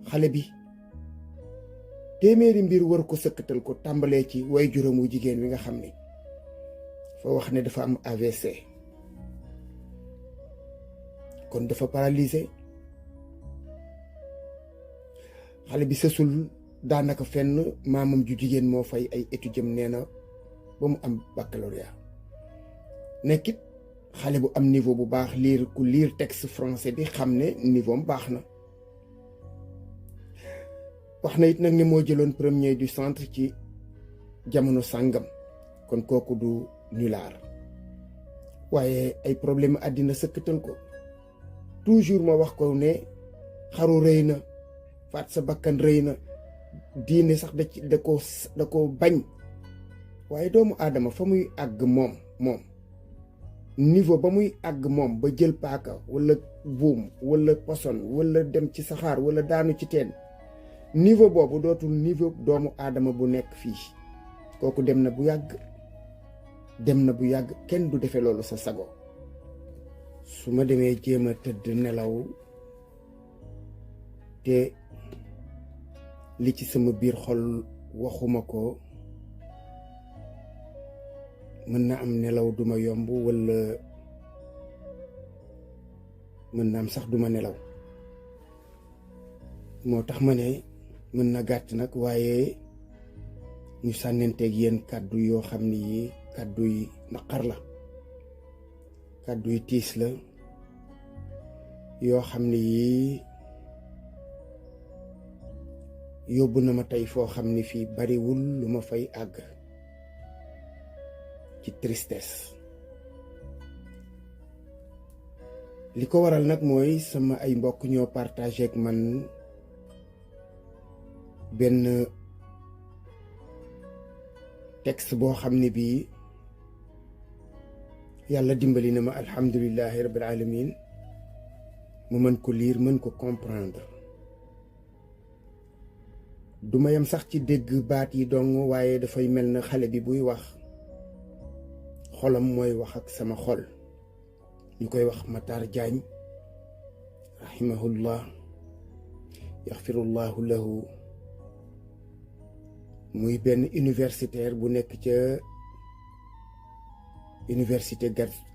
xale bi téeméeri mbir war ko sëkkatal ko tàmbalee ci way juróom wu jigéen wi nga xam ne fa wax ne dafa am AVC kon dafa paralysé xale bi sësul daanaka fenn maamam ju jigéen moo fay ay étudiam nee na ba mu am baccalauréat nekkit xale bu am niveau bu baax ku lire texte français bi xam ne niveau am baax na wax na it nag ne moo jëloon premier du centre ci jamono sàngam kon kooku du nulaar waaye ay problème àddina sëkkatal ko toujours ma wax ko ne xaru rëy na faat sa bakkan rëy na diine sax da ko bañ waaye doomu aadama fa muy àgg moom niveau ba muy àgg moom ba jël paaka wala buum wala poson wala dem ci saxaar wala daanu ci teen niveau boobu dootul niveau doomu aadama bu nekk fii kooku dem na bu yàgg kenn du defe loolu sa sago su ma demee jéem a tëdd nelaw te li ci sama biir xol waxuma ko mën na am nelaw duma yomb walla mën na am sax duma nelaw moo tax ma ne mën na gàtt nag waaye ñu sànnenteeg yéen kàddu yoo xam ni yi kàddu yi naqar la kàddu yi tiis la yoo xam ni yi yóbbu na ma tey foo xam ni fii bariwul lu ma fay àgg ci tristesse li ko waral nag mooy sama ay mbokk ñoo partagé ak man benn texte boo xam ne bii yàlla dimbali na ma alhamdulillahi rabbil alamin mu mën ko lire mën ko comprendre duma yam sax ci dégg baat yi dong waaye dafay mel na xale bi buy wax xolam mooy wax ak sama xol ñu koy wax Matar Diagne rahimahullah yaxfirullahu lahu muy benn universitaire bu nekk ca université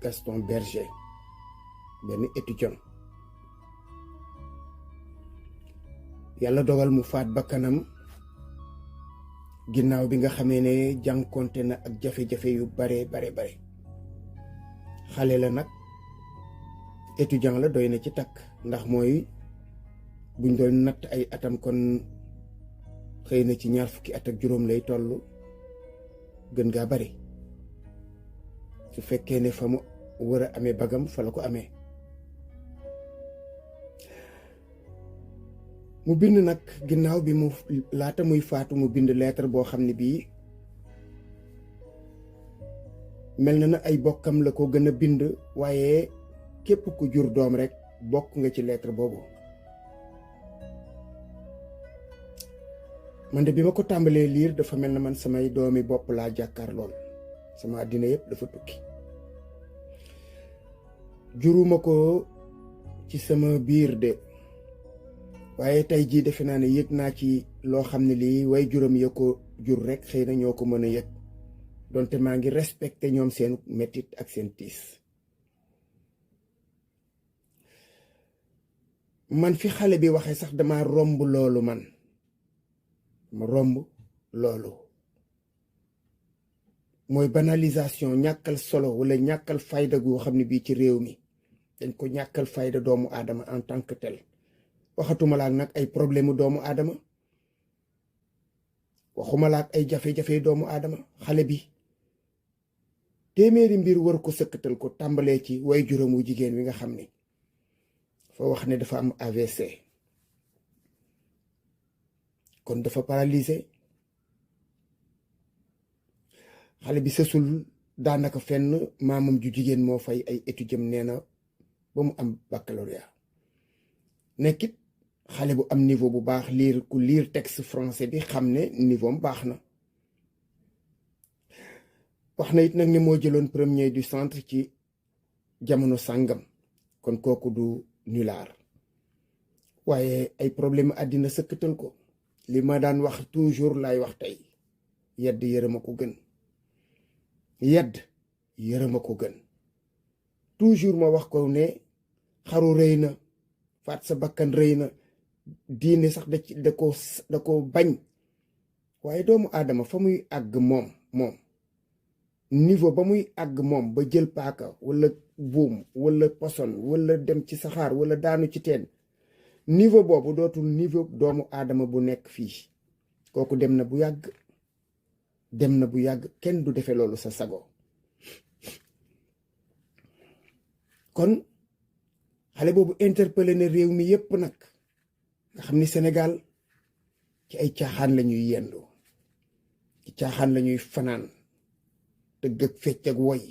Gaston Berger benn étudiant yàlla dogal mu faat bakkanam ginnaaw bi nga xamee ne jànkonte na ak jafe-jafe yu bare xale la nag étudiant la doy na ci takk ndax mooy buñ doon natt ay atam kon xëy na ci 20 fukki at ak juróom lay toll gën gaa bari su fekkee ne fa mu war a amee bagam fa la ko amee mu bind nag ginnaaw bi mu laata muy faatu mu bind lettre boo xam ne bii mel na ay bokkam la ko gën a bind waaye képp ku jur doom rekk bokk nga ci lettre boobu man de bi ma ko tàmbalee liir dafa mel na man samay doomi bopp laa jàkkaar lool sama àddina yépp dafa tukki juruma ko ci sama biir de waaye tey jii defe naa ne yëg naa ci loo xam ne lii way juróom ya ko jur rekk xëy na ñoo ko mën a yëg donte maa ngi respecté ñoom seen mettit ak seen tiis man fi xale bi waxee sax dama romb loolu ma romb loolu mooy banalisation ñàkkal solo walla ñàkkal fayda goo xam ne bii ci réew mi dañ ko ñàkkal fayda doomu aadama en tant que tel waxatuma laak nag ay problème doomu aadama waxuma laak ay jafe-jafe doomu aadama xale bi téeméeri mbir war ko sëkkatal ko tàmbalee ci way juróom wu jigéen wi nga xam ne fa wax ne dafa am AVC kon dafa paralysé xale bi sësul daanaka fenn maamam ju jigéen moo fay ay étudiam nee na ba mu am baccalauréat nekkit xale bu am niveau bu baax ku lire texte français bi xam ne niveau am baax na wax na it nag ne moo jëloon premier du centre ci jamono sàngam kon kooku du nulaar waaye ay problème àddina sëkkatal ko. li ma daan wax toujours lay wax tey, yedd yërëma ko gën. yedd yërëma ko gën. toujours ma wax ko ne xaru rëy na, faat sa bakkan rëy na, diine sax da ko bañ. waaye doomu aadama fa muy àgg moom niveau ba muy àgg moom ba jël paaka wala buum wala poson wala dem ci saxaar wala daanu ci teen, niveau boobu dootul niveau doomu aadama bu nekk fii. kooku dem na bu yàgg kenn du defe loolu sa sago. kon xale boobu interpellé na réew mi yépp nag, nga xam ni Sénégal ci ay caaxaan la ñuy yendu, ci caaxaan la ñuy fanaan, tëgg ak fecc ak woy,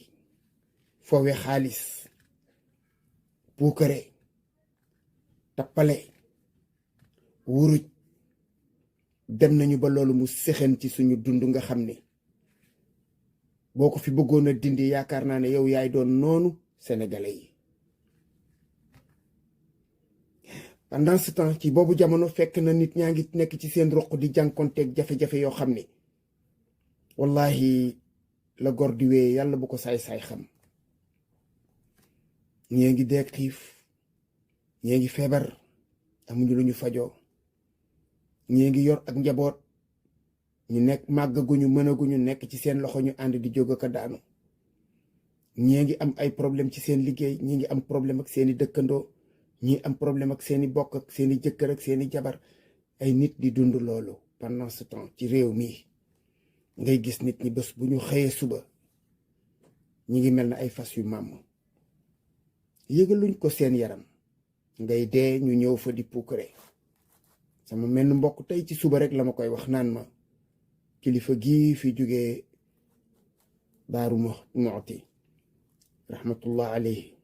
foowe xaalis, puukare, tappale, wuruj. dem nañu ba loolu mu sexen ci suñu dund nga xam ni boo ko fi bëggoon a dindi yaakaar naa ne yow yaay doon noonu sénégalais yi. pendant ce temps ci boobu jamono fekk na nit ñaa ngi nekk ci seen roq di jànkonteeg jafe-jafe yoo xam ni wallahi la gor di wee yàlla bu ko saay-saay xam. ñee ngi deeg xiif, ñee ngi feebar, amuñu lu ñu fajoo, ñee ngi yor ak njaboot, ñu nekk màggaguñu mënaguñu nekk ci seen loxo ñu ànd di jóg ak a daanu. ñee ngi am ay problème ci seen liggéey, ñi ngi am problème ak seeni dëkkandoo, ñi am problème ak seeni bokk ak seeni jëkkër ak seeni jabar. ay nit di dund loolu pendant ce temps ci réew mi ngay gis nit ñi bés bu ñu xëyee suba ñi ngi mel na ay fas yu màmm, yëgaluñ ko seen yaram, ngay dee ñu ñëw fa di puukare. sama menn mbokk tey ci suba rek la ma koy wax naan ma kilifa gii fi jógee Daaru Muxti rahmatullah alayhi,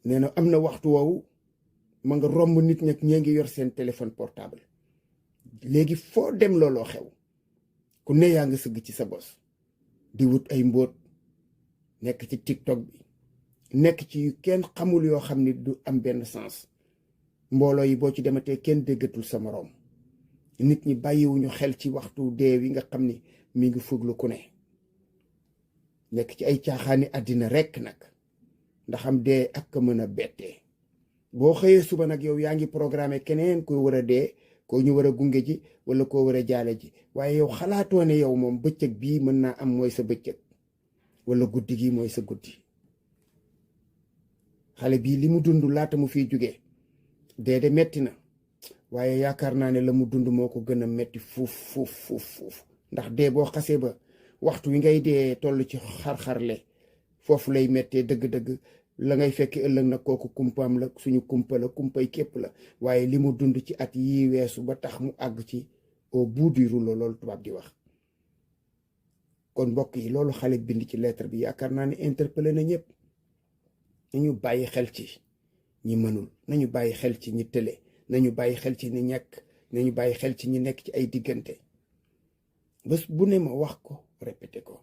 nee na am na waxtu woowu ma nga romb nit ñak ñee ngi yor seen téléphone portable. léegi foo dem looloo xew, ku ne yaa nga sëgg ci sa bos di wut ay mbóot, nekk ci TikTok bi, nekk ci yu kenn xamul yoo xam ni du am benn sens. mbooloo yi boo ci dematee kenn déggatul sa moroom. nit ñi bàyyiwuñu xel ci waxtu dee wi nga xam ni mi ngi fuglu ku ne. nekk ci ay caaxaani àddina rekk nag, ndax am dee ak ka mën a bettee. boo xëyee suba nag yow yaa ngi programmé keneen ko war a dee, koo ñu war a gunge ji wala koo war a jaale ji, waaye yow xalaatoo ne yow moom bëccëg bii mën naa am mooy sa bëccëg wala guddi gi mooy sa guddi. xale bii li mu dund laata mu fiy jógee dee de metti na, waaye yaakaar naa ne la mu dund moo ko gën a metti fuuf. ndax dee boo xasee ba waxtu wi ngay dee toll ci xar-xarle foofu lay mettee dëgg-dëgg. la ngay fekk ëllëg nag kooku kumpaam la, suñu kumpa la, kumpay képp la. waaye li mu dund ci at yii weesu ba tax mu àgg ci au bout du rouleau, loolu tubaab di wax. kon mbokk yi loolu xale bind ci lettre bi yaakaar naa ne interpellé na ñëpp. nañu bàyyi xel ci ñi mënul, nañu bàyyi xel ci ñi tële, nañu bàyyi xel ci ñi ñàkk, nañu bàyyi xel ci ñi nekk ci ay diggante. bés bu ne ma wax ko répété ko.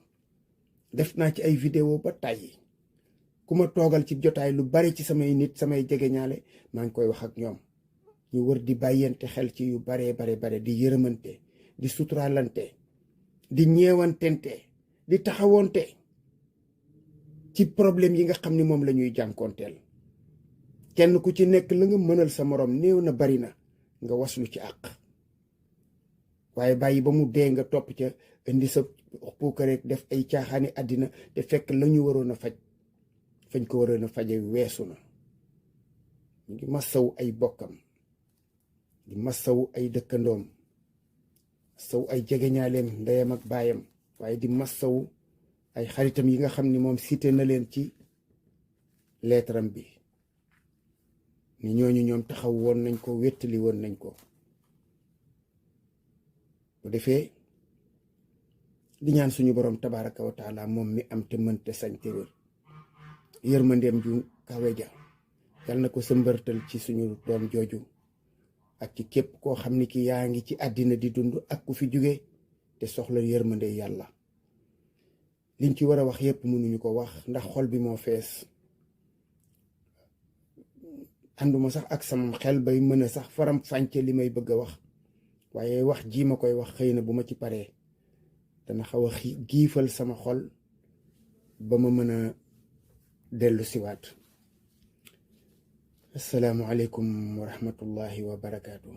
def naa ci ay vidéo ba tàyyi. ku ma toogal ci jotaay lu bari ci samay nit, samay jegeñaale, maa ngi koy wax ak ñoom. ñu wër di bàyyante xel ci yu bare, di yërëmante, di suturaalante, di ñeewantente, di taxawonte ci problème yi nga xam ni moom la ñuy jànkoonteel. kenn ku ci nekk la nga mënal sa morom néew na bari na nga waslu ci àq. waaye bàyyi ba mu dee nga topp ca indi sa puukareek def ay caaxaani àddina te fekk la ñu waroon a faj fañ ko waroon a faje weesu na. ñu ngi massawu ay bokkam, di massawu ay dëkkandoom, massawu ay jegeñaaleem ndeyam ak baayam, waaye di massawu ay xaritam yi nga xam ni moom cité na leen ci leetaram bi ni ñooñu ñoom taxaw woon nañ ko, wéttali woon nañ ko. bu defee di ñaan suñu borom tabaraka wa taala moom mi am te mën te sañ te wér, yërmandeem ju kawe ja yal na ko sëmbërtal ci suñu doom jooju ak ci képp koo xam ni ki yaa ngi ci àddina di dund ak ku fi jóge te soxla yërmande yàlla. liñ ci war a wax yépp mënuñu ko wax ndax xol bi moo fees. ànduma sax ak sama xel bay mën a sax faram fànce li may bëgg a wax waaye wax ji ma koy wax xëy na bu ma ci paree dana xaw a giifal sama xol ba ma mën a dellu siwaat. assalaamu aleykum wa rahmatullahi wa barakaatu.